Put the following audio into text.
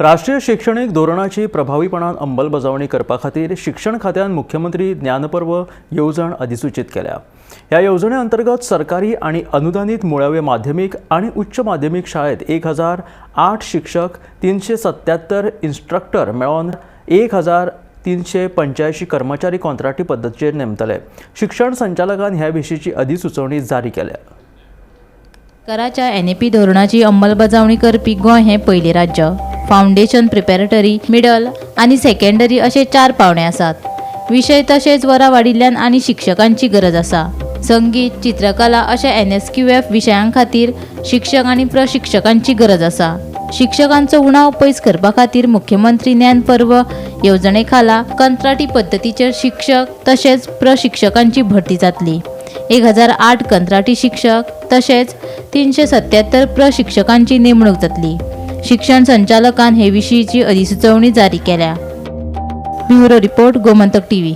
राष्ट्रीय शिक्षणीक धोरणाची प्रभावीपणान अंमलबजावणी करपा खातीर शिक्षण खात्यान मुख्यमंत्री ज्ञानपर्व येवजण अधिसूचीत केल्या. ह्या येवजणे अंतर्गत सरकारी आनी अनुदानीत मुळावे माध्यमीक आनी उच्च माध्यमीक शाळेत 1008 शिक्षक, 377 इन्स्ट्रक्टर मेळोवन 1385 कर्मचारी कॉंत्राटी पद्दतीचेर नेमतले. शिक्षण संचालकान ह्या विशींची अधिसुचोवणी जारी केल्या. सरकाराच्या एनईपी धोरणाची अंमलबजावणी करपी गोंय हें पयलें राज्य. फावंडेशन, प्रिपॅरेटरी, मिडल आनी सेकंडरी अशे चार पावंडे आसात. विशय तशेंच वरां वाडिल्ल्यान आनी शिक्षकांची गरज आसा. संगीत, चित्रकला अशा एनएसक्यूएफ विशयां खातीर शिक्षक आनी प्रशिक्षकांची गरज आसा. शिक्षकांचो उणाव पयस करपा खातीर मुख्यमंत्री ज्ञान पर्व येवजणे खाला कंत्राटी पद्दतीचेर शिक्षक तशेंच प्रशिक्षकांची भरती जातली. 1008 कंत्राटी शिक्षक तशेंच 377 प्रशिक्षकांची नेमणूक जातली. शिक्षण संचालकान हे विशींची अधिसुचोवणी जारी केल्या. Bureau report, Gomantak TV.